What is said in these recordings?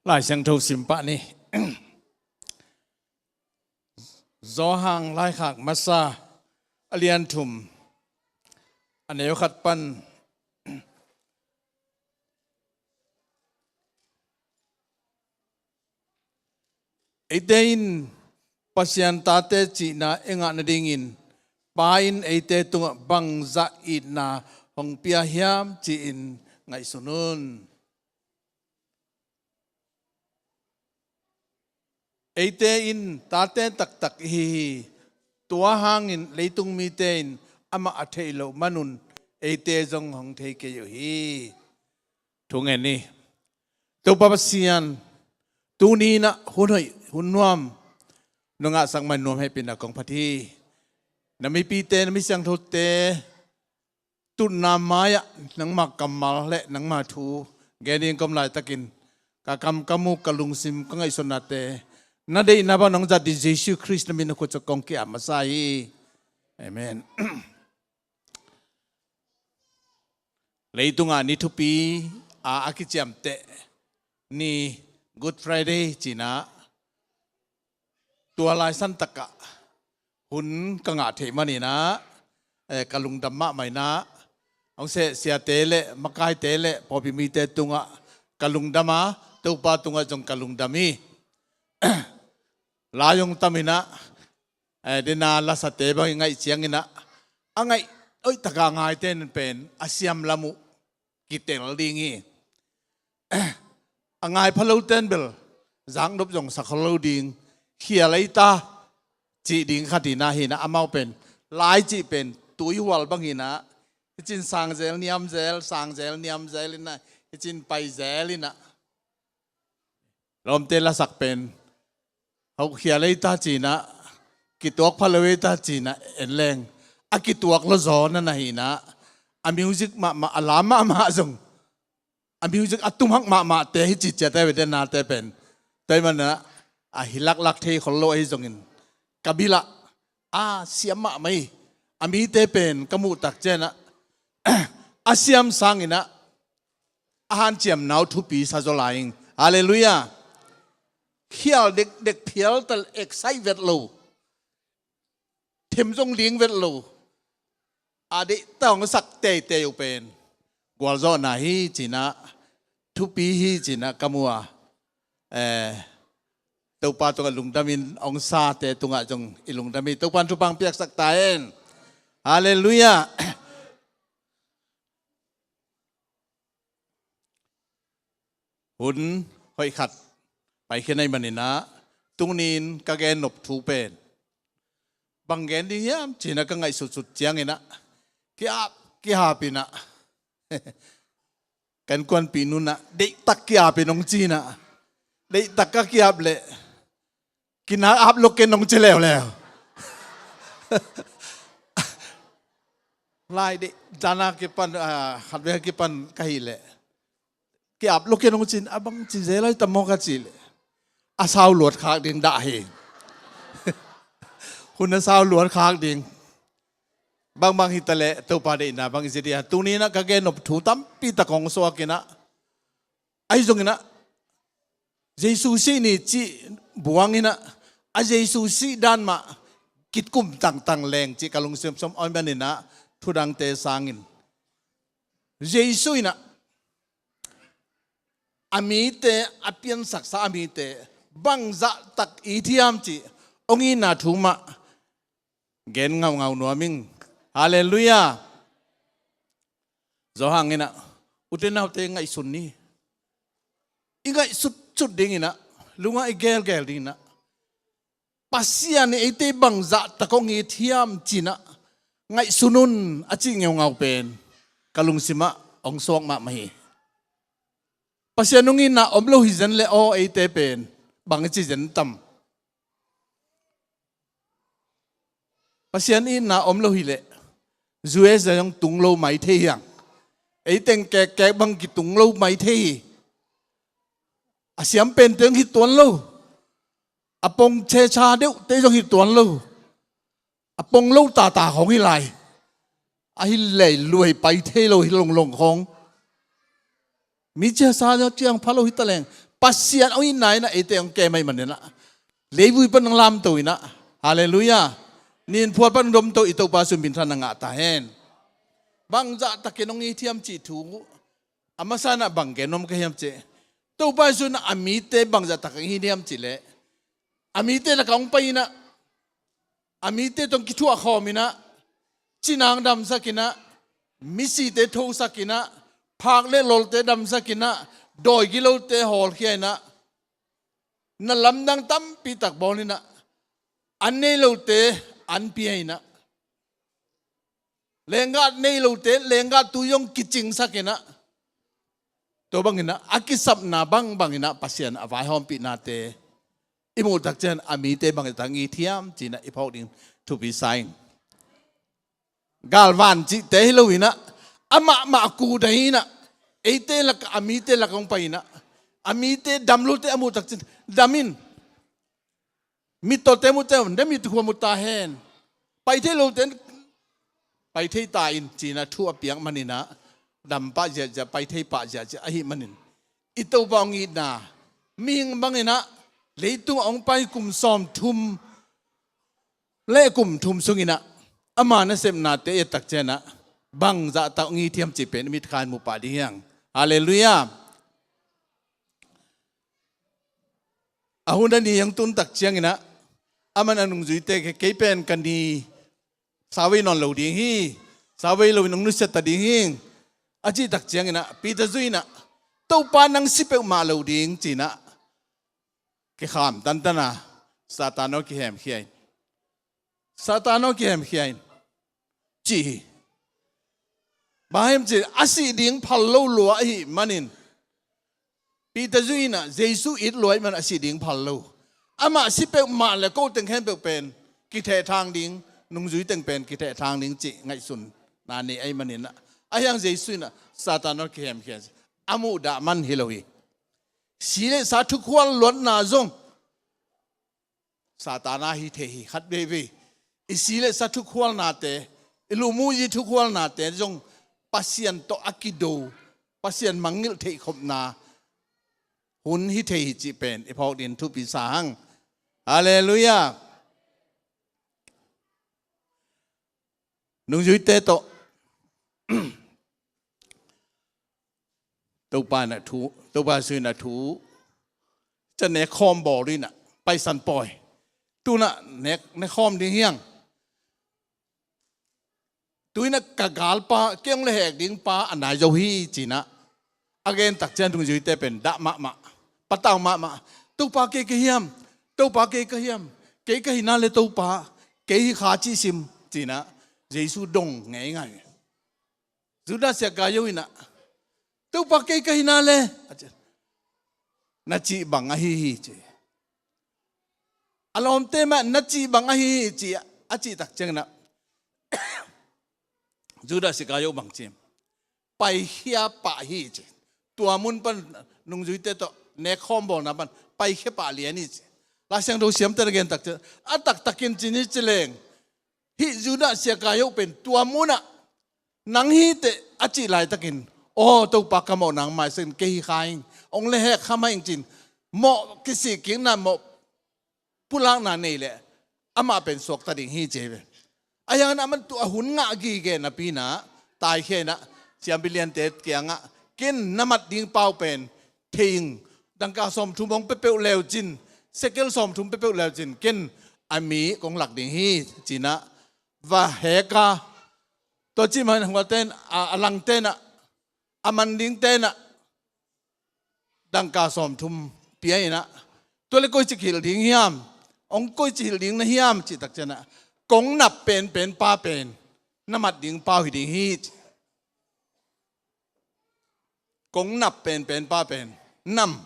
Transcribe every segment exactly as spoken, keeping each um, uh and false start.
Lai Siangtho sim pah ni. Johan laikhak masa a lian thum, a neu khat pan. Eite in Pasian tate cihna i ngah nadingin Pa in eite tungah bangzah itna hong pia hiam ci-in ngaihsun un. Eite in tate taktak ihi hi. Tua hangin leitung mite in amah a theih loh manun eite zong hong thei kei uh hi. Thu ngen ni. Topa Pasian, tuni in ah hun hoih hun nuam nong ngahsak man nuam hehpihna kong phat hi. Na mipite, na mi siangthote tutna mai-ah nangma kammal le nangma thu gen ding kong om laitakin ka kam, ka muk, ka lungsim, ka ngaihsutnate na deihna bang nong zat ding Jesu Khrist na min a khut tawh kong ki-ap masa hi. Amen. Leitungah ni thupi a, a kiciamteh ni, Good Friday ci-in ah, tua lai santak ah hun ka ngah theih manin ah, eh, ka lungdam mahmah in ah, hong seh siate le makaite le pawlpi mite tungah ka lungdam a, Topa tungah zong ka lungdam hi. Lai hong tam in ah, eh, dena lasate bang i ngaih ciangin ah, a ngaih hoih tak a ngaite in pen a siam lam uh kitel ding hi. A ngai pha lote in bel zaknop zong sa kha lo ding, khial ei ta cih ding khat hi in ah, hi in ah amau pen lai cih pen tuihual bang hi in ah, hih cin sang zel niam zel, sang zel niam zel in ah, hih cin pai zel in ah, lawmte lasak pen hauh khial ei ta ci-in ah, kituak pha lo ei ta ci-in ah en leng, a kituak lo zaw na na hi in ah, a music mahmah, a lam mahmah zong, a music a tum hak mahmahte hi ci ciat a, ve den nate pen. Tua ahih manin ah a hi laklak thei khol lo ahi zongin ka bil ah a siam mahmah hi. A mite pen ka muh tak ciangin ah a siam sangin ah a hanciamna uh thupi sa zaw lai ing. Halleluiah. Khial dekdek phial tal, excite vet lo, them zong ling vet lo, a deih tak hong sak teitei uh pen gualzawhna hi ci-in ah, thupi hi ci-in ah ka mu a, eh, Topa tungah lungdam in hong sate tungah zong i lungdam hi. Topa'n thupha hong piaksak ta hen. Halleluiah. Hun hoih khat paikhia na hih manin ah, tuni-in ka gen nop thu pen bang gen ding hiam ci-in ah ka ngaihsutsut ciangin ah, ki-ap kihap in ah, ka innkuanpih nu'n ah, deihtak ki-ap in hong ci-in ah, deihtak ka ki-ap leh, kinak ap lo ken hong ci leuleu. Lai deih, zan a kipan, ah, khatvei a kipan ka hih leh, ki-ap lo ken hong ci-in, a bang ci zel ahi tam maw ka cih leh, a sau luat khak ding dah hi. Hun a sau luat khak ding. Bangbang hi ta leh Topa deihna bang i zia ding a. Tuni-in ah ka gen nop thu tampi tak hong suak in ah, ahi zongin ah, Jesu sih ni cih buang in ah, a Jesu sih dan mah kikum tangtang leng cih ka lungsim suak ahih manin ah, thudangte sangin, Jesu in ah a mite, a piansaksa a mite bangzah tak it hiam cih hong itna thu mah gen ngaungau nuam ing. Halleluiah. Johan in ah, ute naute, ngaihsun ni. I ngaihsutsut ding in ah, lungah i gelgel ding in ah, Pasian in eite bangzah tak hong it hiam ci-in ah ngaihsun un, a cih ngeungau pen ka lungsim ah hong suak mahmah hi. Pasian hong itna om lo hi zen leh aw, eite pen bang i ci zen tam? Pasian itna om lo hi leh U S A zong tung lo mai thei hi hang. Ei teng kekkek bang kitung lo mai thei hi. A siam pente zong hi tuan lo. A pong checha deuhte zong hi tuan lo. A pong lo tata khong hi lai. A hi leh luai pai thei lo hi longlong khong. Mi ciasa zong ciang pha lo hi ta leng, Pasian hong itna in ah eite hong kem ahih manin ah, leivui pan hong lamto in ah, halleluiah, ninphual pan hong domto i Topa Jesu min thang na ngah ta hen. Bangzah takin hong it hiam cih thu a masa in ah bang gen nuam ka hiam cih, Topa Jesu in ah a mite bangzah takin hong it hiam cih leh, a mite lakah hong pai in ah, a mite tawh hong kithuah khawm in ah, cinang damsak in ah, misite thosak in ah, phak le lolte damsak in ah, dawi gilote hawlkhia in ah, na lamdang tampi tak bawl in ah, an nei lote an pia in ah, lenggah nei lote lenggah tui hong kicingsak in ah, tua bang in ah a kisapna bangbang in ah Pasian a vaihawmpihnate i muh tak ciang a mite bangzah takin it hiam ci-in ah i phawk ding thupi sa ing. Galvan cihte hi lo in ah, amah mah kudai in ah, eite lakah, a mite lakah hong pai in ah, a mite dam lote a muh tak ciang, dam in, mittawte muh ciang, na mit khua mu ta hen, pai thei lote pai thei ta in ci-in ah thu a piak manin ah, dam pah ziahziah, pai thei pah ziahziah ahih manin, i Topa hong itna, mihing bang in ah leitung ah hong pai kum sawmthum le kum thum sung in ah, ama nasepnate i et tak ciang ah, bangzah tak hong it hiam cih pen i mit kha in mu pah ding hi hang. Halleluiah. A hun a ni hong tun tak ciang in ah, aman a nungzuite kiang, kei pen ka ni, sawt nawn lo ding hi, sawt lo in hong nusia ta ding hi, a cih tak ciang in ah Peter zui in ah, Topa, nang si peuhmah lo ding ci-in ah kikham tantan a, Satan aw kihemkhia in, Satan aw kihemkhia in, ci hi. Bang hiam cih leh a sih ding phal lo lua ahih manin, Peter zui in ah Jesu it lua ahih manin a sih ding phal lo. Amah si peuhmah leh ko teng khempeuh pen kithehthang ding, nungzui teng pen kithehthang ding cih ngaihsutna nei ahih manin ah, ahi hang Jesu in ah Satan aw kihemkhia in, a muhdah man hi lo hi. Si le sa thukhual luatna zong Satan a hi thei hi, khat veivei. I si le sa thukhualnate, i lu mu zi thukhualnate zong Pasian tawh a kido, Pasian mangngilh theihkhopna hun hi thei hi cih pen i phawk ding thupi sa hang. Halleluiah. Nungzuite tawh Topa in ah thu, Topa Jesu in ah thu, ca nek khawm bawl in ah, paisan pawi. Tu-in ah nek, nek khawm ding hi hang. Tu-in ah ka galpa, kei hong lehhek ding pa a nai zo hi ci-in ah a gen tak ciang nungzuite pen dah mahmah, patau mahmah. Topa, kei ka hiam? Topa, kei ka hiam? Kei ka hi na le Topa, kei hi kha cih sim ci-in ah Jesu dong ngeingai. Judas Iskariot in ah, Topa, kei ka hi na le, a ci, na cih bang ahi hi ci. A lawmte mah na cih bang ahi hi ci, a cih tak ciangin ah Judas Iskariot bang ci, paikhia pah hi ci. Tua mun pan nungzuite tawh nek khawm bawlna pan paikhia pah lian hi ci. Lai Siangtho siamte na gen tak ciang, a taktakin ci ni ci leng, hih Judas Iskariot pen tua munah nang hi teh a cih laitakin, aw Topa, ka mawh nang maisak in, kei hi kha ing, hong lehhek kha mah ing ci-in mawh kisikkikna, mawh pulakna nei leh amah pen suakta ding hi ci hi ve. Ahi hangin aman tua hun ngah gige napi-in ah taikhia in ah siampi liante kiangah, ken na mat ding pa uh pen thei ing, dangka sawmthum hong pia peuh leucin, sekel sawmthum pia peuh leucin, ken a mi kong lak ding hi ci-in ah va hek a, tua cih manin huaten, a, a langten ah, a man dingten ah dangka sawmthum pia in ah, tua leh koici hilh ding hiam, hong koici hilh ding na hiam cih tak ciangin ah, kong nap penpen pa pen na mat ding pa uh hi ding hi ci. Kong nap penpen pa pen, nam,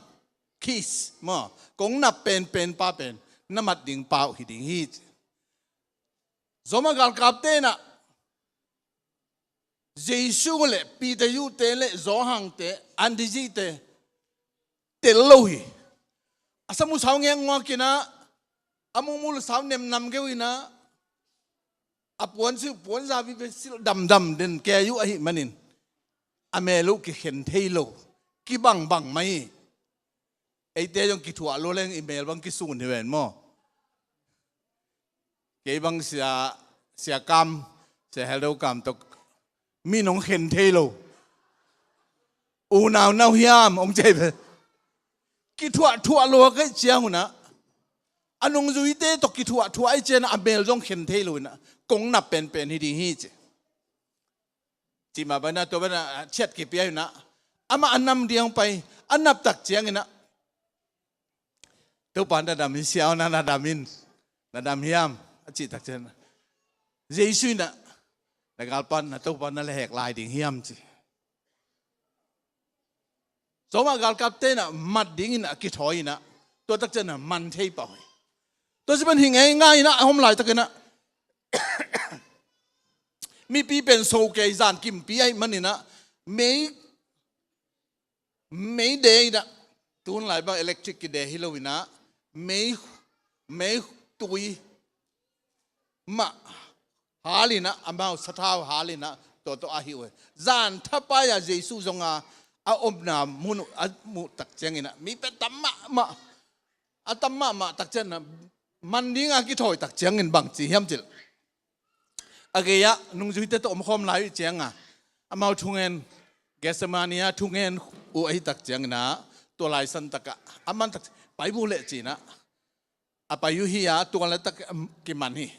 kiss maw, kong nap penpen pa pen na mat ding pa uh hi ding hi ci. Roma galkapte in ah Jesu le Peter, Judas te le Johan te, Andrew te tel lo hi. A samu sau ngeknguak in ah, a mumul sau nemnam geu in ah, a puansilh puanza vive silh damdam den kei uh ahih manin a mel uh kikhen thei lo, kibangbang mah hi. Eite zong kithuah lua leng i mel bang kisun hi ven maw? Kei bang sia, sia kam, sia heldo kam tawh mi nong khen thei lo. Unau nau hiam hong cei ve. Kithuah thuah lua kei ciang unah, a nungzuite tawh kithuah thuah i cianah a mel zong khen thei lo inah kong nap penpen hi ding hi ci. Cima bana tua bana chiat kipia inah, amah a nam diang pai, a naptak cianginah, Topa na dam hi, siauna na dam in, na dam hiam? A cihtak cian Jesu inah, na galpan na Topa na lehek lai ding hiam ci. Sawmah galkapte inah mat dingin a kithawi inah, tua takcian a man thei pah hi. Tua sipan hi ngei ngai inah a hom laitakinah mipi pen so kei zan kimpi ahi maninah mei, mei de inah, tunlai bang electric kide hi lo inah mei, mei tui mah halinah, amau sathau halinah, tua tawh ahi uh. Zan thapai-a Jesu zonga a omna mun uh a muhtak cianginah mi pen tam mahmah, a tam mahmah takcianah man dinga kithawitak ciangin bangci hiam cil. A gei-ah nungzuite tawh omkhawm lai uh cianga amau thungen, Gethsemane ah thungen uh ahitak cianginah, tua laisantakah a mantak pai bu leh cinah a pai uh hi-a, tua laitak kiman hi.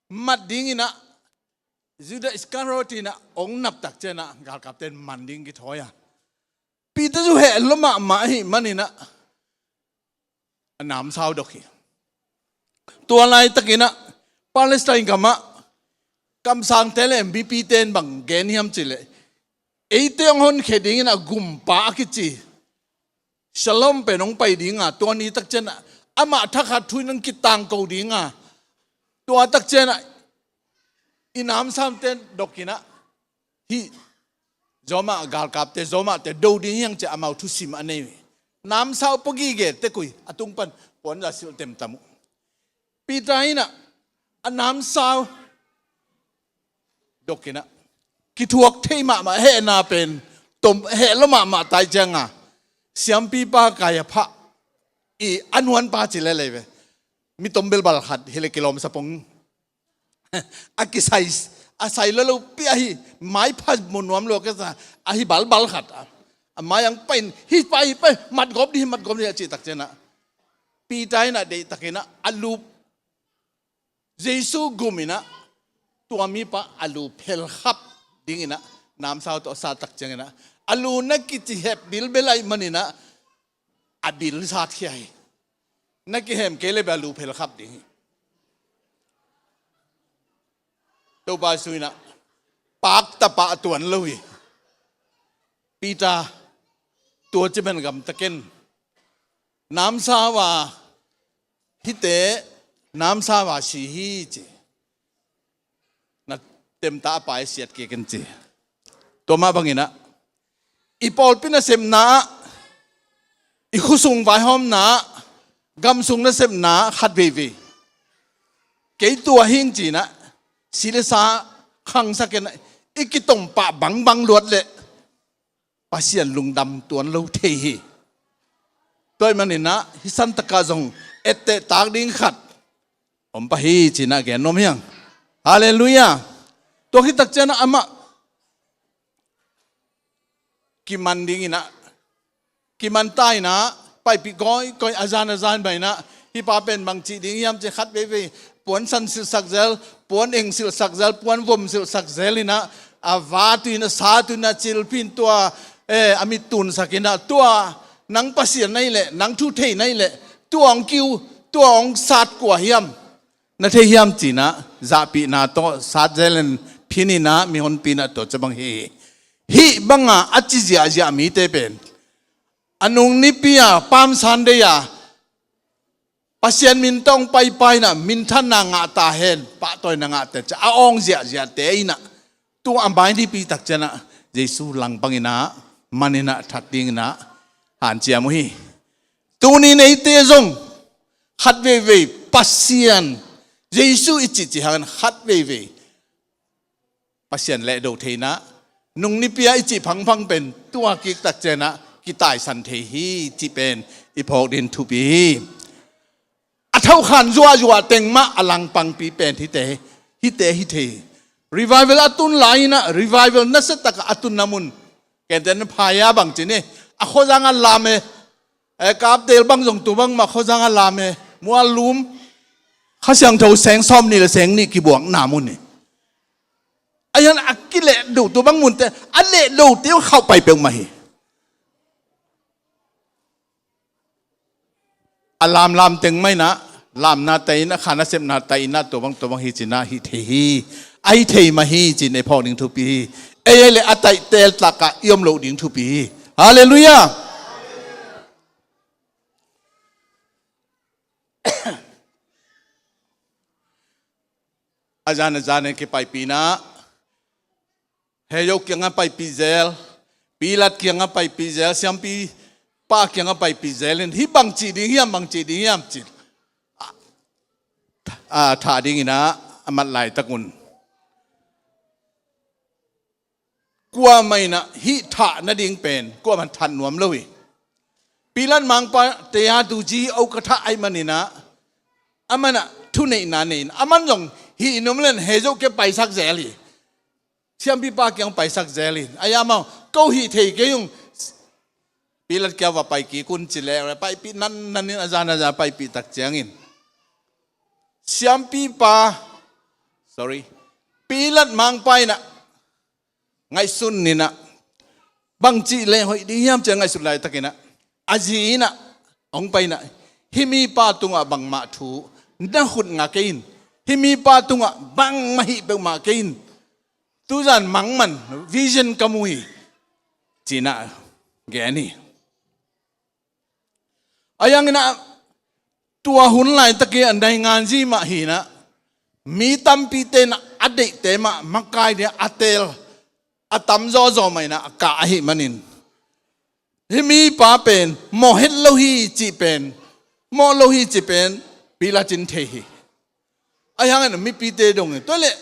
Mat dinginah Judah Iscariot inah ong naptak cianah galkapten man ding kithawi a, Peter zu heh lua mahmah ahi maninah a namsau dok hi. Tua laitakinah Palestine gamah kamsangte le mipite in bang gen hiam cileh, eite hong honkhia dingin a gumpa a kici Shalom pen hong pai dinga, tua ni takcianah amah thakhat thu in hong kitangko dinga, tua takcianah i namsaute dokinah hih Roma galkapte, Romate do ding hiang ci-a amau thusim a nei uh hi. Namsau pua gige tek uh hi, a tung pan puanza silh temtam uh. Peter inah a namsau dokinah kithuak thei mahmah hehna pen tom heh lua mahmah tai cianga, siampipa Kaiapha i a nuanpa ci lelei ve. Mi tom belbal khat hi le kilawm sapong a kisai, a sai lolo pi ahi, maipha mu nuam lo kesa ahi balbal khat a, a mai ang pain hi pai hi pai, matgawp dih hi, matgawp dih hi a cihtak cianah Peter inah deihtakinah a lup, Jesu guminah tua mipa a lu phelkhap dinginah namsau tawh a sattak cianginah a lu na kici hep bilbel ahi maninah a bil satkhia hi. Na kihem kei le bia lu phelkhap ding hi. Topa Jesu inah paktapa a tuan lo hi. Peter, tua ciban gamtaken namsau a hite namsau a si hi ci. Na temta a pai siat kik in ci. Tua mah banginah i pawlpi nasepna ah, i khusung vaihawmna ah, gamsung nasepna ah khat veivei kei tua hing cinah si le sa khangsakinah i kitompah bangbang luat leh Pasian lungdam tuan lo thei hi. Tua ahih maninah hih santakah zong etteh tak ding khat om pah hi cinah gen nuam hiang. Halleluiah. Tua khit takcianah amah kiman dinginah kiman ta inah paipih kawikawi a zan a zan mah inah hih pa pen bang cih ding hiam ci khat veivei puan san silhsak zel, puan eng silhsak zel, puan vom silhsak zel inah a va tu inah sa tu inah cilphin tua, eh, a mit tunsak inah tua nang Pasian na hih leh, nang thu thei na hih leh, tua hong kiu, tua hong sat kua hiam? Na thei hiam cinah zahpihna tawh sat zel in phin inah mihonpi inah tua ca bang hi. Hih banga a ci ziahziah mite pen a nung nipi a Palm Sunday a Pasian min tawh hong paipai inah minthanna ngah ta hen, pahtawina ngah ta hen ci a awng ziahziahte inah tua a mai nipi takcianah Jesu langpang inah man inah that dinginah hanciam uh hi. Tuni neite zong khat veivei Pasian, Jesu i cihcih hangin khat veivei Pasian lehdo thei inah nung nipi a i cih phangphang pen tua kik takcianah kitaisan thei hi cih pen i phawk ding thupi hi. A thokhan zuahzuah teng mah a langpangpi pen hihte, hihte hi thei hi. Revival a tun lai-in ah, revival nasia takah a tunna mun, kenten phaya bang ci ni, a khuazang a lam e, eh, Kaptel bang zong tu bang mah khuazang a lam e, mual lum, Kha Siangtho seng sawm nih le seng nih kibuakna mun hi. A hian a kilehdo tu bang munte, a lehdote khauh pai peuhmah hi. A lamlam teng mah in ah, lamna tai in ah, kha nasepna tai in ah, tua bang, tua bang hi ci-in ah hi thei hi. A hi thei mah hi ci-in ei phawk ding thupi hi. Ei, ei le a taihte lakah i om loh ding thupi hi. Halleluiah. A zan a zan in kipaipih in ah, Hezo kiangah paipih zel, Pilat kiangah paipih zel, siampi pa kiangah paipih zel in, hih bang cih ding hiam, bang cih ding hiam ci-in, a, a, thah dingin ah a mat laitak un, kuamah in ah hih thah nading pen kuamah in that nuam lo hi. Pilat mangpa te a tu ci, o ka thah ahih manin ah, aman ah thuneihna nei in, aman zong hih in om leng Hezo kiang paisak zel hi. Siampipa kiang paisak zel hi. A hiam maw, ko hih thei kei ung, Pilat kiang va pai kik un ci leh, paipih nannan in a zan a zan paipih tak ciangin, siampipa, sorry, Pilat mangpa in ah ngaihsun in ah, bang cih leh hoih ding hiam ci-a ngaihsut laitakin ah, a zi in ah hong pai in ah, hih mipa tungah bangmah thu na khut ngah kei in, hih mipa tungah bangmah hih peuhmah kei in, tuzan mangman vision ka mu hi, ci-in ah gen hi. A hiangin ah, tua hun laitakin a naingan zi mah hi-in ah, mi tampite in ah a deihte mah makai ding a teel, a tam zawzaw mah in ah a kah ahih manin, hih mipa pen mawh het lo hi cih pen, mawh lo hi cih pen Pilat in thei hi. A hiangin mipite dong in, tua leh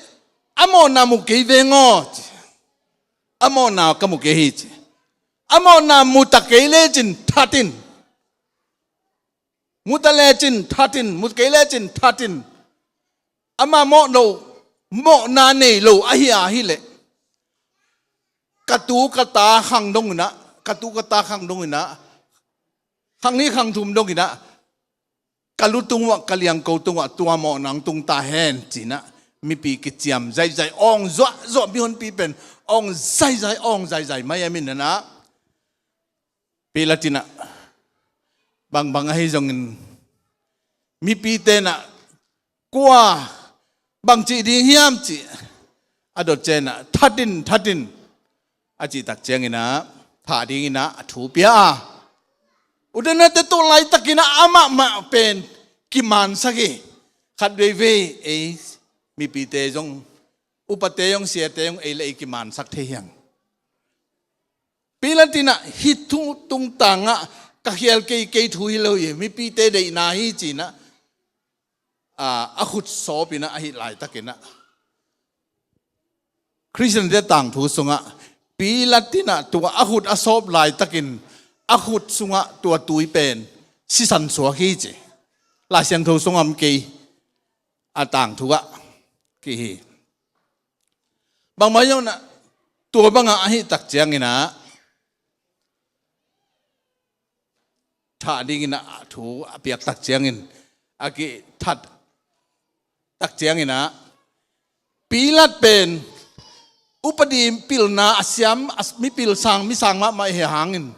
a mawhna mu kei veng aw ci. A mawhna ka mu kei hi ci. A mawhna mu ta kei lecin that in, mu ta lecin that in, mu kei lecin that in, amah mawh lo, mawhna nei lo ahi a hileh, ka tu ka ta khang dong in ah, ka tu ka ta khang dong in ah, khang nih khang thum dong in ah, ka lu tung uah, ka liangko tung uah tua mawhna hong tung ta hen ci-in ah, mipi kiciam zaizai, awng zuahzuah, mihonpi pen awng zaizai, awng zaizai mai a min in ah, Pilat in ah, bangbang ahi zongin, mipite in ah, kua, bang cih ding hiam cih a dot ciangin ah, that in, that in, a cih tak ciangin ah, thah dingin ah a thu pia a. U te nau te, tua laitakin ah amah mah pen kimansak hi. Khat veivei ei mipite zong, upate zong, siate zong ei le ei kimansak thei hi hang. Pilat in ah hih thu tungtang ah ka khial kei, kei thu hi lo hi, mipite deihna hi ci-in ah, a, a khut sawp in ah, ahih laitakin ah, Khristiante tangthu sungah Pilat in ah tua a khut a sawp laitakin a khut sungah tua tui pen sisan suak hi ci. Lai Siangtho sungah om kei, a tangthu ah kihi. Bangmah zong in ah, tua bangah ahih tak ciangin ah, thah dingin ah thu a piak tak ciangin, a kithat tak ciangin ah, Pilat pen upadi pilna a siam, a mipil sang, mi sang mahmah hi hangin,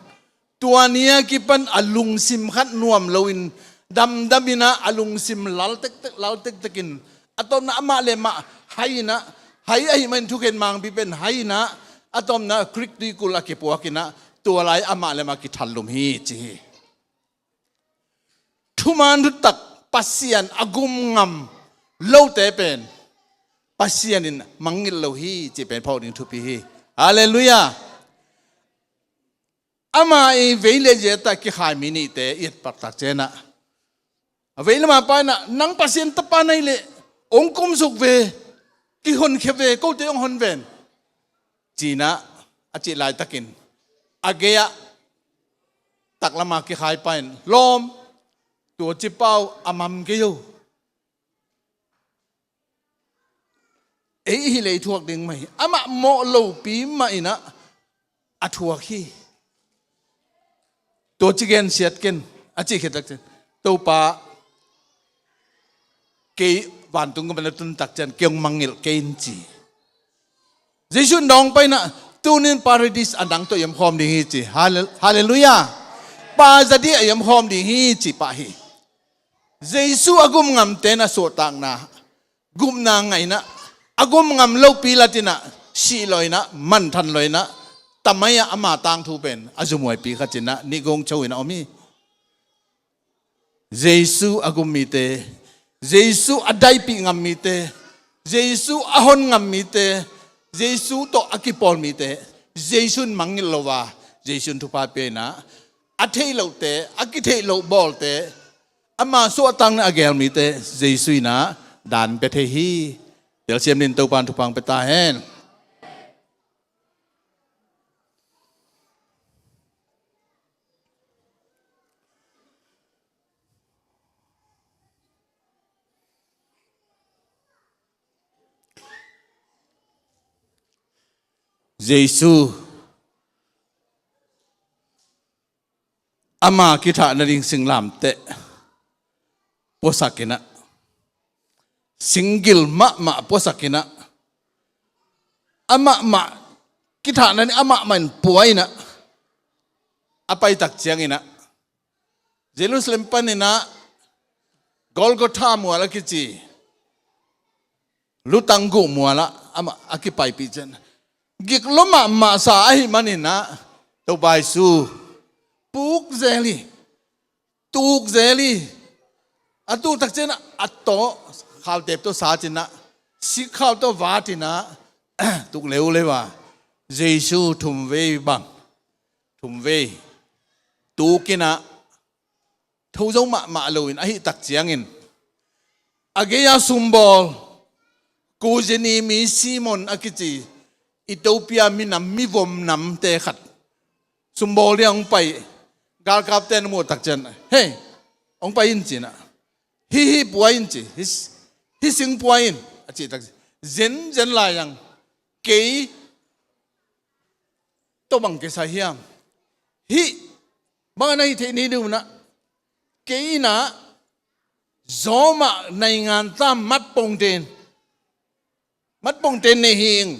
tua ni a kipan a lungsim khat nuam loin, damdam in ah a lungsim lal tektek, lal tektek in, a tawpna amah le amah hai in ah, hai ahih manin thukhen mangpi pen hai in ah, a tawpna Krik tuikul a kipuak in ah, tua lai amah le amah kithallum hi ci hi. Thuman thutak Pasian a gum ngam lote pen Pasian in mangngilh lo hi cih pen phawk ding thupi hi. Halleluiah. Ama i vei le zia ta kikhai mi nihte i et pak tak ciangin ah, a vei lam a pa in ah, nang Pasian Tapa na hih leh hong kumsuk ve, kihonkhia ve, kote hong hon ven, ci-in ah a cih laitakin, a gei-ah taklama kikhai pa in, lawm, tua cipau a mam kei o. Ei hi lei thuak ding mah hi. Amah mawh lopi mah inah a thuak hi. Tua ci gensiat ken, a cih khit takcian, Topa, kei vantung gam na tun takcian kei hong mangngilh kei in ci. Jesuh in dawng painah, tunin paradis a nang tawh i om khawm ding hi ci. Hallel-, halleluiah. Pa za dih a i om khawm ding hi ci pah hi. Jesuh a gum ngamte na suahtakna, gupna ngainah, a gum ngam lopi latinah, sih loinah, manthan loinah, tamai-ah ama tangthu pen a zumuaipi khatinah nihgong cho inah om hi. Jesuh a gum mite, Jesuh a daipih ngam mite, Jesuh a hon ngam mite, Jesuh tawh a kipawl mite, Jesuh in mangngilh lo a, Jesuh in thupha pia inah, a theih lohte, a kitheih loh bawlte, ama suahtakna a geel mite Jesuh inah daan pia thei hi. Telsiam nin Topa in thupha hong pia ta hen. Jesuh ama kithah nading singlamteh puasak inah, singgil mahmah puasak inah, amahmah kithah nading amahmah in pua inah, a paitak cianginah, Jerusalem paninah Golgotha mual a kici, lutang guh mualah amah a kipaipih cian, gik lua mahmah sa ahih maninah, Topa Jesuh puk zel hi, tuk zel hi. A tuk takcian a tawh khautep tawh sa cinah, sikkhau tawh va cinah, tuk leuleu a, Jesuh thumvei bang, thumvei tuk inah, tho zo mahmah loin ahih tak ciangin, a gei-a sumbawl, Kurini mi Simon a kici, Ethiopia minam, mivom namte khat sumbawl dingah hong pai, galkapte na muh tak cian, hei, hong pai in cinah, hih, hih pua in ci, hih, hih sing pua in a cih tak cian, zenzen lai ang, kei tawh bang kisai hiam? Hih bang a na hih theih ni ding unah, kei inah Zawmah naingan tam matpongten, matpongten nei hi ing.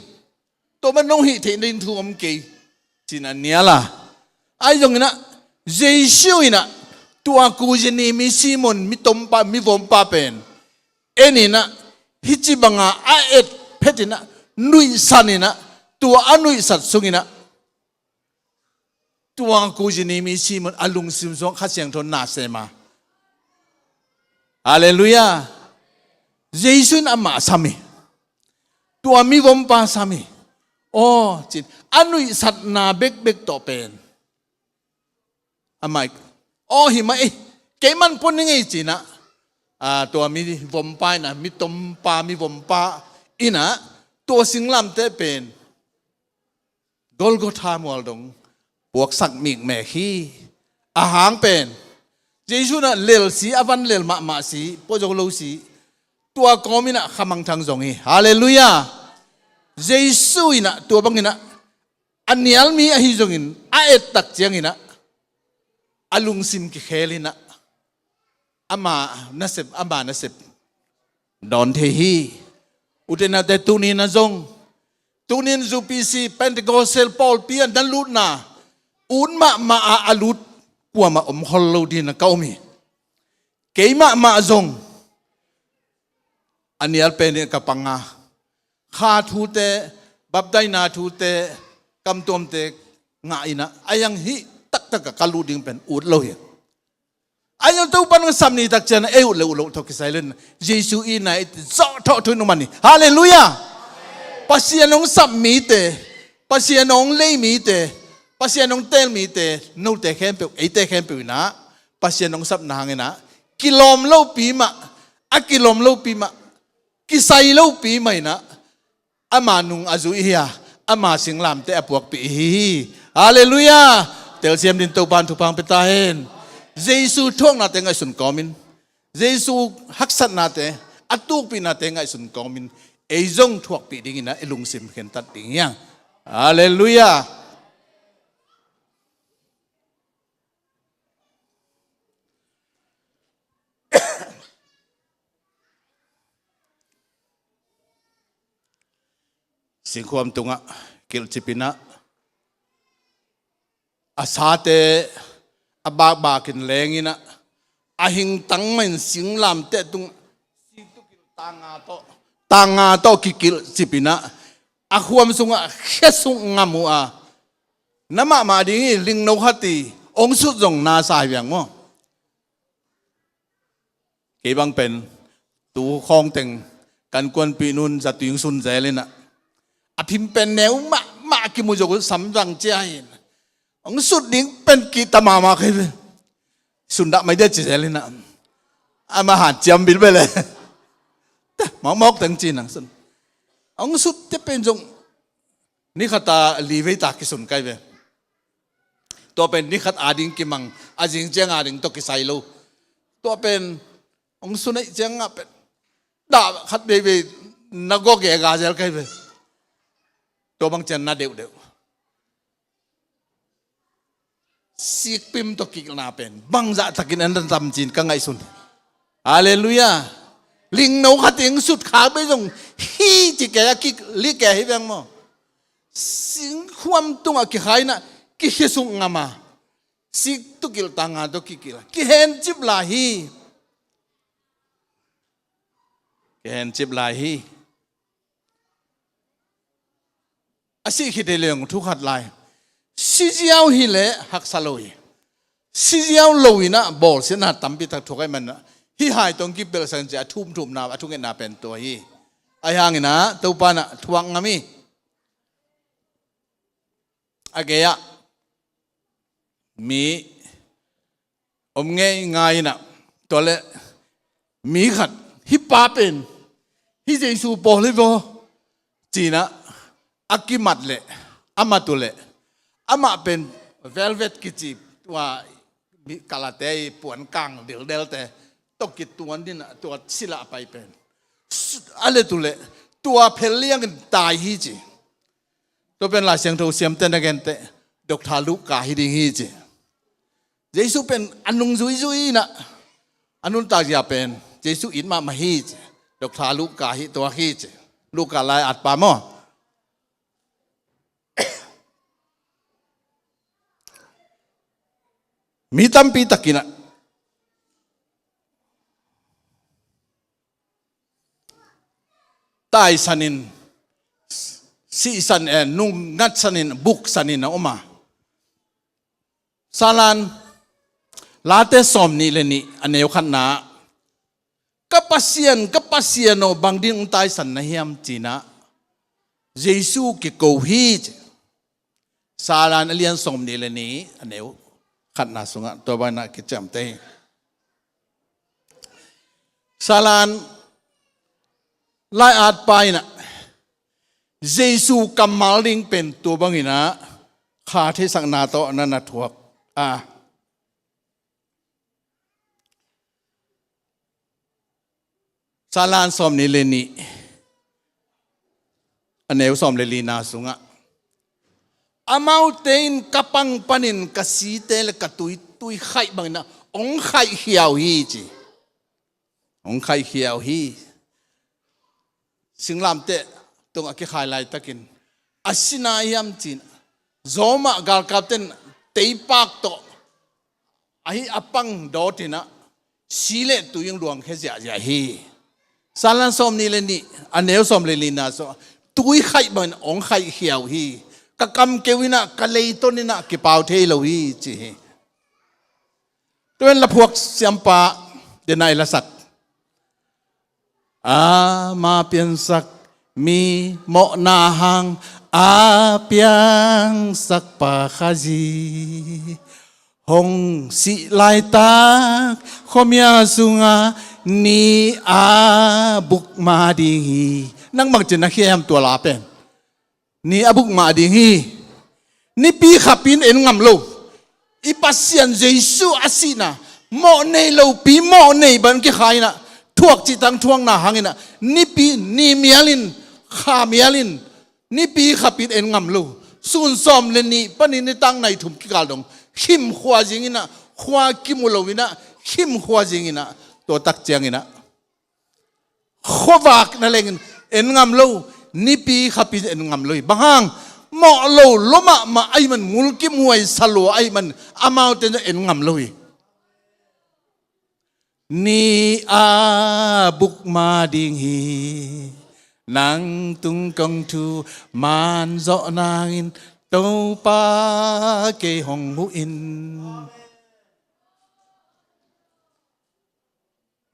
Tua man nong hih theih ding thu om kei, cinah nial a. Ahi zonginah Jesuh inah tua Kurini mi Simon, mi tompa, mivompa pen en inah, hih ci banga a et phet inah, nuihsan inah, tua a nuihsat sunginah, tua Kurini mi Simon a lungsim sungah Kha Siangtho na sem a. Halleluiah. Jesuh in amah sam hi. Tua mivompa sam hi. Aw, cin, a nuihsatna bekbek tawh pen amah, aw, hi mah ei, kei man pua ning ei cinah, a, tua mivompa inah, mitompa, mivompa inah, tua singlamteh pen Golgotha mual dong puaksak mikmek hi. A hang pen Jesuh inah lel si, a van lel mahmah si, pua zo lo si, tua kawm inah khamangthang zong hi. Halleluiah. Jesuh inah tua banginah a nial mi ahi zongin, a et tak cianginah a lungsim kikhel inah, ama nasep, ama nasep dawn thei hi. Ute naute, tuninah zong, tunin U P C Pentecostal pawlpi a na lutna, ut mahmah a a lut kuamah om khol lo dinah ka om hi. Kei mahmah zong a nial pen in ka pang a, kha thute, baptaina thute, kamtuamte ngah inah, a yang hih taktakah ka lut ding pen ut lo hi. A yang Topa nong sap ni tak cian ei ut le uh loh tawh kisai len, Jesuh i na i zawh thawh thu in uh man hi. Halleluiah. Pasian nong sap mite, Pasian nong lei mite, Pasian nong teel mite, note khempeuh, eite khempeuh inah Pasian nong sapna hanginah kilawm lopi mah, a kilawm lopi mah, kisai lopi mah inah ama nung a zui hi a, ama singlamteh a puakpih hi hi. Halleluiah. Telsiam ding Topa'n thupha hong pia ta hen. Jesu thuaknate ngaihsun kawmin, Jesu haksatnate, a tukpihnate ngaihsun kawmin ei zong thuakpih dingin ah i lungsim khentat ding hi hang. Halleluiah. Singkhuam tungah kilhcip in ah, a sate a bakbakin leng in ah, a hingtang mah in singlamteh tungah siktukilh tanga tawh, tanga tawh kikilhcip in ah, a khuam sungah khesuk ngam uh a, na mahmah ding hi, lingno khat hi, hong sut zong na sa hi viang maw. Kei bang pen tu khawng teng kan kuanpih nu'n zatui hong sun zel in ah, a phim pen neu mahmah kimu zo, samzang cia hi. Hong sut ding pen kihta mahmah kei ve. Sun dah mai dia ci zel in ah, ama hanciam bil bel e. Mawkmawk teng ci-in hong sun. Hong sutte pen zong ni khat a li vei ta kisun kei ve. Tua pen ni khat ading kimang, a zing ciang ading tawh kisai lo. Tua pen hong sun ahih ciangah pen dah khat veivei na gawh gega zel kei ve. Tua bang ciang na deuhdeuh. Sikpim tawh kikilhna pen bangzah takin a na tam ci-in ka ngaihsun. Halleluiah. Lingno khat in sut khak bei zong hi ci kei a, kikilh kei hi viang maw. Singkhuam tungah kikhai in ah, kikhesuk ngam a, siktukilh tanga tawh kikilh a, kihencip lai hi. Kihencip lai hi. A sih khit hi leng thu khat lai. Si ziau hileh haksa lo hi. Si ziau lo in ah bawlsiatna tampi tak thuak ahih manin ah, hih hai tawh kipelhsak in ci a thumthumna, a thungetna pen tua hi. Ahi hangin ah Topa'n ah thuak ngam hi. A gei-ah mi om ngeingai in ah, tua leh mi khat, hih pa pen hih Jesu pawl hi vaw, ci-in ah a kimat leh, a mat uh leh, amah pen velvet kici, tua mi kalate i puankang dildelte tawh kituan in ah, tua sila a pai pen a let uh leh tua phel liangin tai hi ci. Tua pen Lai Siangtho siamte na gente, Doctor Luka hi ding hi ci. Jesu pen a nung zuizui in ah, a nuntakzia pen Jesu it mahmah hi ci. Doctor Luka hi, tua hi ci. Luka lai-atpa maw. Mi tampi tak in ah taisan in, sihsan, eh, nungngatsan in, buksan in a om a. Salan Late sawmnih le nih, a neu khatna ah, "Ka Pasian, ka Pasian aw, bang ding hong taisan na hiam?" ci-in ah Jesu kiko hi ci. Salan a lian sawmnih le nih, a neu khatna sungah tua bangin ah kiciamteh hi. Salan lai-atpa in ah Jesu kammal ding pen tua bangin ah kha theihsakna tawh na na thuak a. Salan sawmnih le nih, a neu sawm le lina sungah, "Amaute in ka pang panin ka site le ka tui, tui khaih bangin ah hong khaihkhia uh hi," ci. Hong khaihkhia uh hi. Singlamteh tungah kikhai laitakin, a si na hiam ci-in, Roma galkapte in teipak tawh ahi a pang dawt in ah, si le tui in luangkhia ziahziah hi. Salan sawmnih le nih, a neu sawm le lina sungah, "Tui khaih bangin hong khaihkhia uh hi. Ka kamkeu in ah, ka leiton in ah kipau thei lo hi," ci hi. Tua in laphuak siampa, dena i lasak. Ama piansak mi mawhna hang, a piangsak pa Khazi hong sih laitak, khuamial sungah ni a buk mah ding hi. Nang bangci na khia hiam tua la pen? Ni a buk mah ding hi. Nipi khapin en ngam lo. I Pasian Jesu a sihna, mawh nei lopi mawh nei bang kikha in ah, thuak cih tang thuakna hangin ah, nipi ni mial in, kha mial in, nipi khapit en ngam lo. Sun sawm le nih panin nitak nai thum kikal dong khim khua zing in ah, khua kimu lo in ah, khim khua zing in ah, tua tak ciangin ah, khuavak na lengin en ngam lo, nipi khapit en ngam lo hi. Bang hang, mawh lo lua mahmah ahih man, ngulkim huai sa lua ahih man, amaute zong en ngam lo hi. Ni a buk ma ding hi, nang tung kong thu man zawh nangin, Topa kei hong huh in.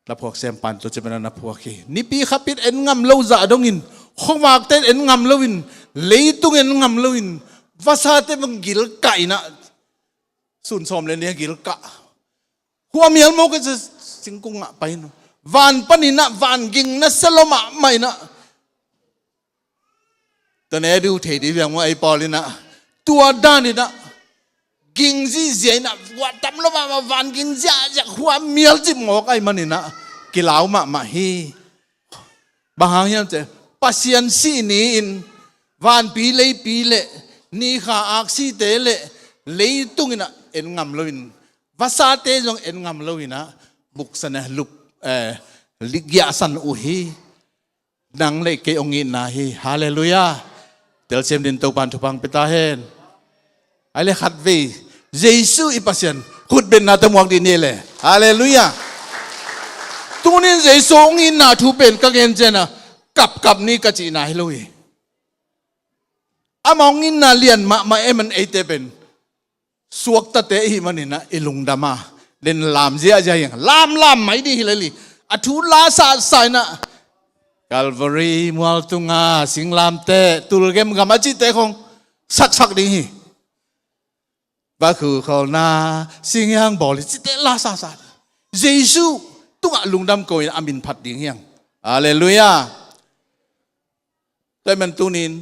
Na phuak sem pan tua ciang na phuak hi. Nipi khapit en ngam lo zah dongin, khuavakte en ngam loin, leitung en ngam loin, vasate bang gilkah in ah, sun sawm le nih a gilkah. Khua mial mawk a singkung ah pai in, van panin ah, van ging nasia lua mahmah in ah, tua ne diu thei dih viang maw, ei pawl in ah, tua dan in ah, ging zihziah in ah, khua tam lua mahmah, van ging ziahziah, khua mial cip mawk ahih manin ah, kilau mahmah hi. Bang hang hiam cih leh, Pasian sih ni-in, vanpi leipi le, ni kha aksite le, leitung in ah en ngam loin, vasate zong en ngam lo in ah, buksan a lup, eh, ligiahsan uh hi. Nang le kei hong itna hi. Halleluiah. Telsiam din Topan thupha pia ta hen. Ai le khatvei, Jesu i Pasian khutbetna tawh muak dih ni le. Halleluiah. Tunin Jesu hong itna thu pen ka gen ciang ah, kapkap ni ka cihna hi lo hi. Amah hong itna lian mahmah ahih man eite pen suaktate i hih manin ah i lungdam a, den lam ziahziah hi hang. Lamlam mai ding hi lel hi. A thu la sahsah in ah, Calvary mual tunga singlamteh, tulgem gam a cihte khong saksak ding hi. Vakhu kholna singhiang bawl hi cihte la sahsah. Jesu tungah lungdam ko in a min phat ding hi hang. Halleluiah. Tua ahih man tunin,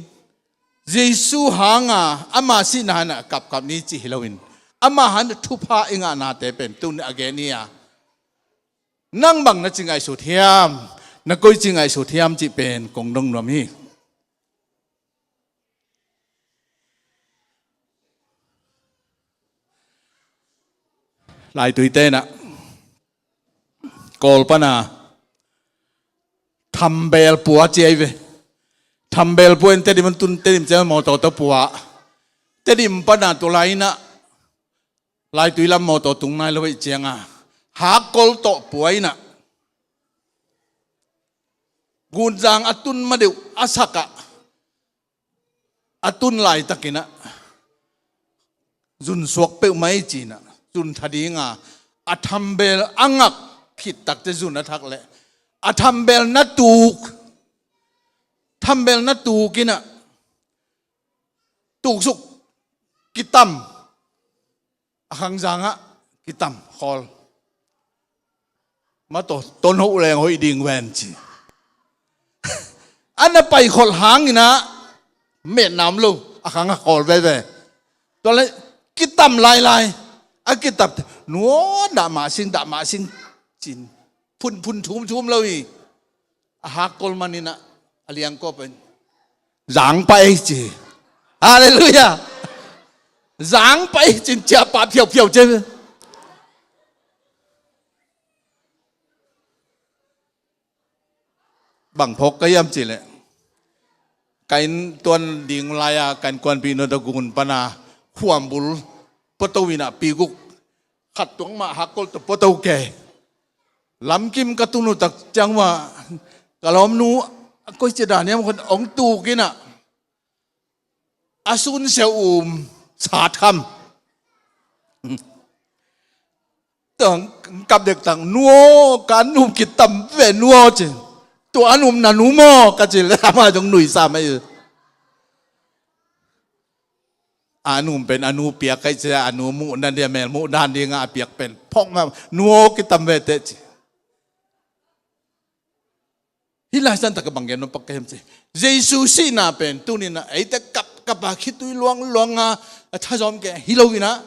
Jesu hanga, ama sihna hangin a kapkap ni cih hi loin, ama hangin thupha i ngahnate pen tunin a gen hi a, nang bang na ci ngaihsut hiam, na koici ngaihsut hiam cih pen kong dong nuam hi. Laituite in ah, Kawl pana thambel pua ci ahi ve. Thambel pua in Tedim tun, Tedim ciang mawtaw tawh pua. Tedim pana tua lai in ah, Laitui lam mawtaw tung nai lo ahih ciang a, hakkol tawh pua in ah, Gunzang a tun ma deuh a sak ah, a tun laitakin ah, zun suak peuhmah hi ci-in ah, zun tha ding a, a thambel a ngak khit tak teh zun a thak leh, a thambel na tuk, thambel na tuk in ah, tuksuk kitam, a khangzang ah kitam khawl. Mawtaw ton hoh leng hoih ding ven ci. A na pai kholh hangin ah metna om lo, a khang a khawl veve. Tua leh kitam lailai, a kitam, nuaw, dah mah sing, dah mah sing ci-in, phunphun thumthum lo hi. A hakkol manin ah, a liangkua pen, zang pah ei ci. Halleluiah. Zang pah ei ci-in ciahpah phiauphiau ci. Bang phawk ka hiam cih leh, ka inn tuan ding lai-a, ka innkuanpih nu tawh Gun pana khuambul puato in ah, pi guk khat tuak mah hakkol tawh puato kei. Lamkim ka tun uh tak ciang mah, ka lawmnu, koici dan hiam, hong tuk in ah, a sunsiau um sat kham. Tang kap dek tang, nuaw, ka an um kitam ve nuaw ci. Tua an um na nu maw ka ci leh, amah zong nuihsa mai. A nu pen a nu piak ka hih ciang, a nu muh dan ding a, mel muh dan ding a piak pen phawk mah, nuaw kitam ve teh ci. Hih lai san tak a bang gen nuam pak ka hiam cih leh, Jesu sihna pen tuni-in ah eite kapkap a, khitui luangluang a, a thazawm kei hi lo-in ah,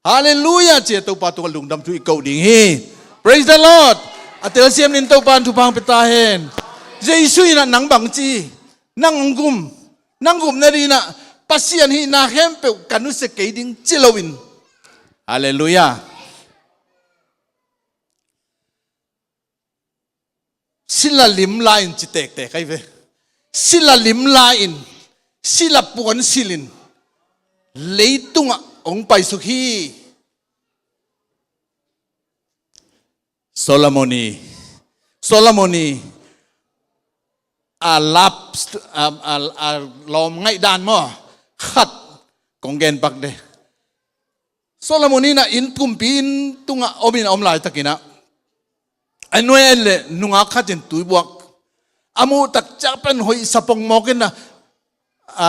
Halleluiah ci-a Topa tungah lungdam thu i koh ding hi. Praise the Lord. A telsiam nin Topa in thupha hong pia ta hen. Jesu in ah nang bang ci, nang hong gum, nang gum nading in ah Pasian hihna khempeuh ka nusia kei ding ci loin. Halleluiah. Sila limla in ci tektek ahi ve. Sila limla in, sila puan silhin leitungah hong paisuk hi. Solomon i, Solomon i a lap, a, a, a lawm ngaih dan maw, khat kong gen pak de. Solomon in ah inn, kumpi inn tungah om in a om laitakin ah, a nuai en leh nungak khat in tuibuak a muh tak ciang pen hoih sapong mawk in ah, a,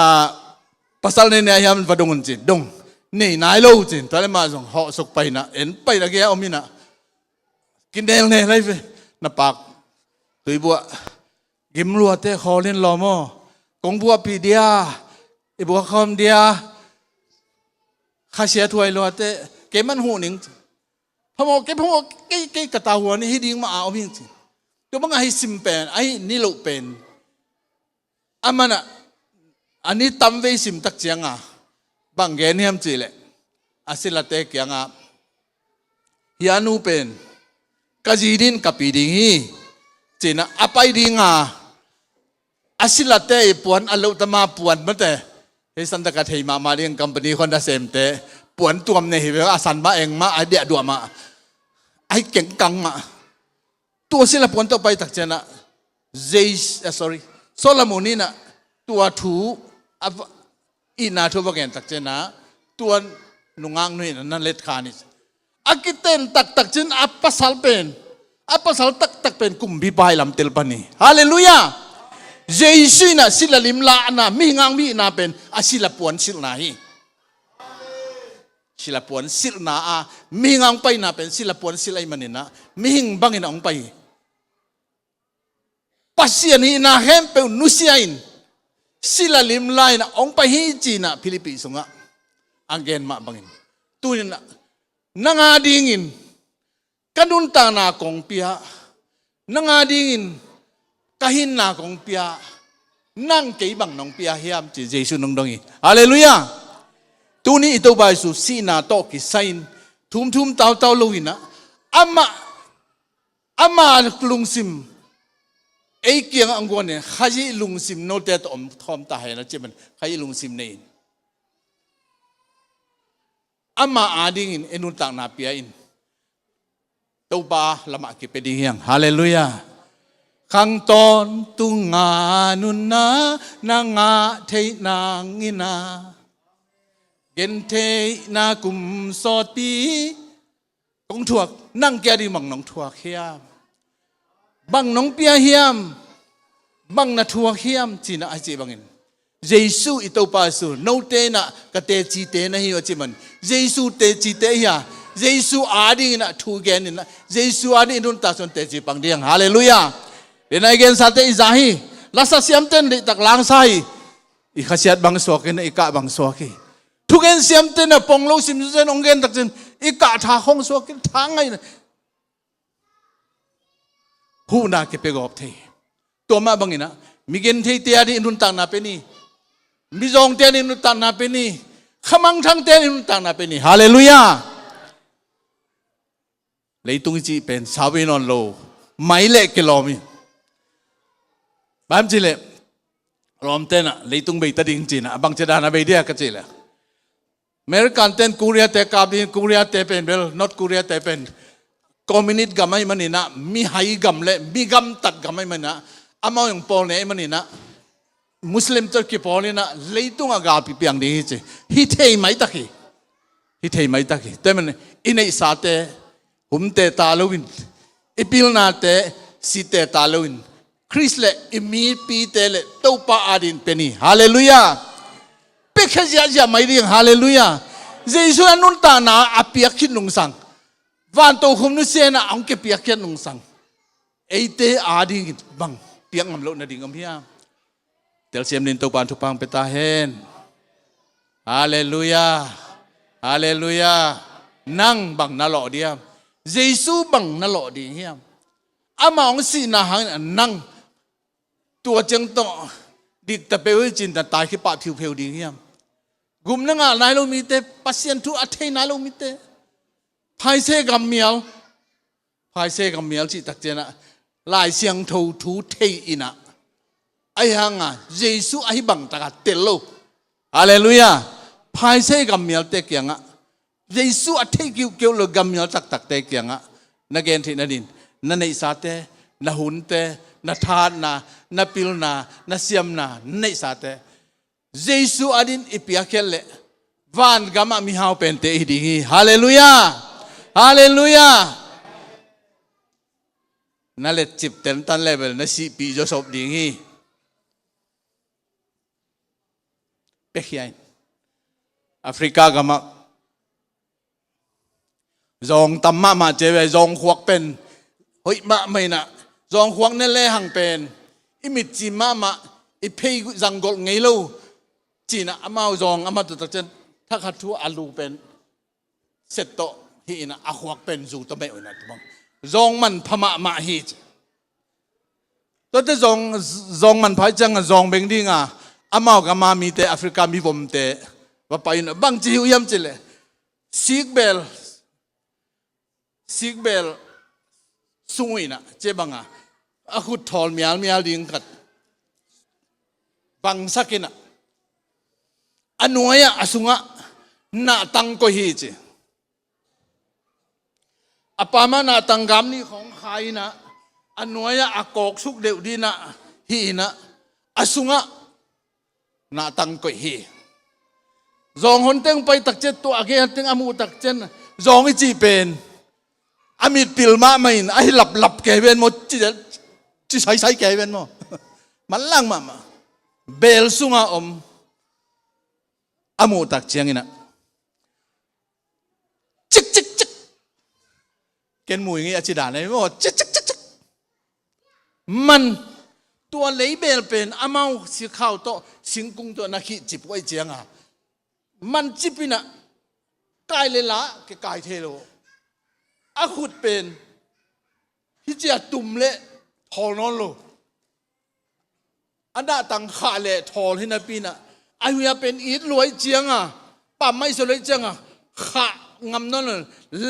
pasal nei nei a hiam va dong un ci. Dong, nei nai lo ci. Tua leh amah zong hawhsuk pai in ah, en pai in a gei-ah om in ah, kinelnel lai ve. Na pak, tuibuak gim lua teh khawl in lawm aw. Kong buahpih dia, i buak khawm dia. Khasiathuai lua teh kei man huh ning ci. Phamawh kei, phamawh kei, kei ka tavuan hi ding mah a om ing ci. Tua bangah hih sim pen, a hih niloh pen, amah in ah a ni tamvei sim tak ciangah bang gen hiam cih leh, a silate kiangah, hih a nu pen ka zi ding, ka pi ding hi ci-in ah a pai ding a, a silate i puan, a lohtama puan mate, hih santak a thei mahmah ding company khong a semte, puan tuam nei hi ve, a san mah, eng mah, a diahduah mah, a hi kengkang mah. Tua sila puan tawh pai tak ciangah, Jei, ah, sorry, Solomon in ah tua thu, a va, itna thu va gen tak ciangah, tua nungak nu in ah na let kha ni. A kiten taktak ciangah a pasal pen, a pasal taktak pen kumpipa i lam tel pan hi. Halleluiah. Jesu in ah sila limlahna, mihing a hong hihna pen a sila puan silhna hi. Sila puan silhna a mihing a hong paina pen sila puan silh ahih manin ah mihing bangin ah hong pai hi. Pasian hihna khempeuh nusia in, sila limla in ah hong pai hi ci-in ah Philippi sungah a gen mah bangin, tuni-in ah nang a dingin ka nuntakna kong pia, nang a dingin ka hinna kong pia, nang kei bang nong pia hiam ci Jesu in hong dong hi. Halleluiah. Tuni i Topa Jesu sihna tawh kisai-in thumthum tautau lo-in ah, amah, ama lungsim ei kiangah hong guan in, Khazih lungsim note tawh om khawm ta hen a ci man, Khazih lungsim nei in. Ama a dingin ei nuntakna pia in, Topa lamah kipia ding hi hang. Halleluiah. Khang tawntung a nunna na ngah theih nangin ah, gentheihna kum sawtpi kong thuak, nang kei a ding bang nong thuak hiam? Bang nong pia hiam? Bang na thuak hiam? Ci-in ah a cih bangin, Jesu i Topa Jesu, note in ah ka tecite na hi uh a cih man. Jesu tecite i hi a, Jesu a dingin ah thu gen in ah, Jesu a dingin i nuntak sung teci pang ding. Halleluiah. Tua i gensate i za hi. Lasa siamte in deihtak langsa hi. I khasiat bang suak in, i kah bang suak hi. Thugen siamte in ah pong lo sim zen hong gen tak ciangin i kah tha khong suak in, tha ngai in ah huhna kipia gawp thei. Tua mah bangin ah migentheite a ding i nuntakna pen hi. Mizawngte a ding i nuntakna pen hi. Khamangthangte a ding i nuntakna pen hi. Halleluiah. Leitung i cih pen sau-in nawn lo, mai leh kilawm hi. Bang hiam cih leh, lawmte in ah leitung bei ta ding ci-in ah, a bangci dan a bei dia ka cih leh, American-te in Korea-te kap ding, Korea-te pen bel, North Korea-te pen communist gam ahih manin ah, mihai gam leh mi gamtat gam ahih manin ah, amau zong pawl nei ahih manin ah, Muslim tawh kipawl in ah leitung ah galpi piang ding hi ci. Hi thei maitak hi. Hi thei maitak hi. Tua ahih manin i neihsate humte ta loin, i pilnate sitte ta loin, Khrist leh i mipite leh Topa a dingin pia ni. Halleluiah. Piakhia ziahziah mai ding. Halleluiah. Jesu in a nuntakna a piak khit nungsang, vantokhom nusia in ah hong kipiakkhiat nungsang, eite a dingin bang piak ngam loh nading om hiam? Telsiam nin Topa in thupha hong pia ta hen. Halleluiah. Halleluiah. Nang bang na lawh ding hiam? Jesu bang na lawh ding hiam? Amah hong sihna hangin nang tua ciang tawh dikta peuh hi cin na tai khipah phiupheu ding hiam? Gum na ngah nai lo mite, Pasian thu a thei nai lo mite, Pharisee gammial, Pharisee gammial cih tak ciangah Lai Siangtho thu thei inah, ahi hanga Jesu ahi bangtakah tel lo. Halleluiah. Pharisee gammialte kiangah, Jesu a thei kiuhkeuh lo gammial taktakte kiangah na gen theih nadin, na neihsate, na hunte, na thatna, na pilna, na siamna, na neihsate Jesu adin i piakkhiat leh vangamah mihau pente i hi ding hi. Halleluiah. Halleluiah. Na letcip tentan level na sihpih zawsop ding hi. Pekhia in Africa gamah zawng tam mahmah cia ve, zawng khuak pen hoih mahmah inah, zawng khuak ne lehang pen i mitcim mahmah, i phei zanggolh ngei lo. Cinah amau zawng amah tutak cian thakhat thu a lu pen set tawh hi inah, a khuak pen zu tawh meh uh inah, tua bang zawng manpha mahmah hi ci. Tuate zawng, zawng manpha hi cianga zawng beng dinga amau gama mite, Africa mivomte va pai inah bangci hi uh hiam cileh, sikbel, sikbel sung uh inah cia banga a khut thawl mialmial ding khat bangsak inah, a nuai-ah a sungah nahtang koih hi ci. A pamah nahtang gam nih khawng khai inah, a nuai-ah a kawksuk deuh dinah hi inah, a sungah nahtang koih hi. Zawng honteng pai takcian, tua a gei honteng a muh takcian, zawng i cih pen a mitpil mahmah in a hi laplap kei ven maw, ci, ci saisai kei ven maw? Manlang mahmah. Bel sunga om a muh tak cianginah, cik cik cik. Ken mui ngei a ci dan ei maw, cik cik cik cik. Man, tua leibel pen amau sikhau tawh, singkung tawh na khih cip uh aih cianga, man cip inah kai le la ke kai thei lo. A khut pen hi cia tum le thawl nawn lo. A nahtang khah le thawl hi napi inah, a huih a pen it luai cianga, pam maisa luai cianga, khah ngam nawn lo,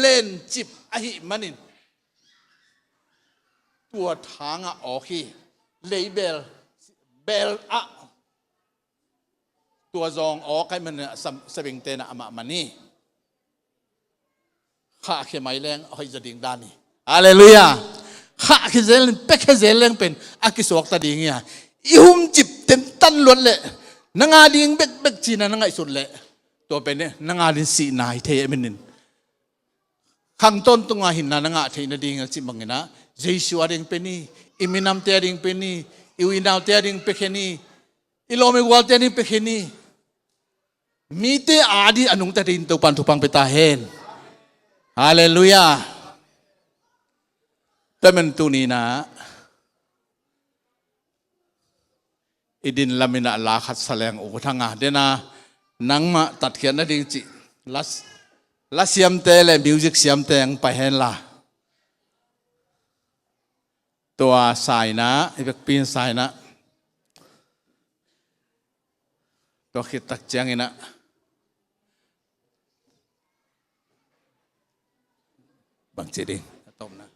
len cip ahih manin tua thangah awk hi. Leibel, bel ah tua zawng awk ahih manin a sa, sabengte na amah man hi. Khahkhia mai leng a hoih zaw ding dan hi. Halleluiah. Khahkhia zel in, piakhia zel leng pen a kisuakta ding hi a. I humcip tentan luat leh, na ngah ding bekbek cina na ngaihsut leh, tua pen na ngah ding sihna hi thei ahih manin, khang tawntunga hinna na ngah theih nading a cih banginah, Jesu a ding pen hi. I minamte a ding pen hi. I uinaute a ding piakhia ni. I lawm i gualte a ding piakhia ni. Mite a ding a nungta ding Topan thupha pia ta hen. Halleluiah. Tua man tuninah i din laminah la khat sa leng, u thanga dena nangmah tatkhiat nading cih la, la siamte le music siamte ang pai henla, tua saina, i vekpin saina, tua khit tak cianginah bangci ding a tawpna.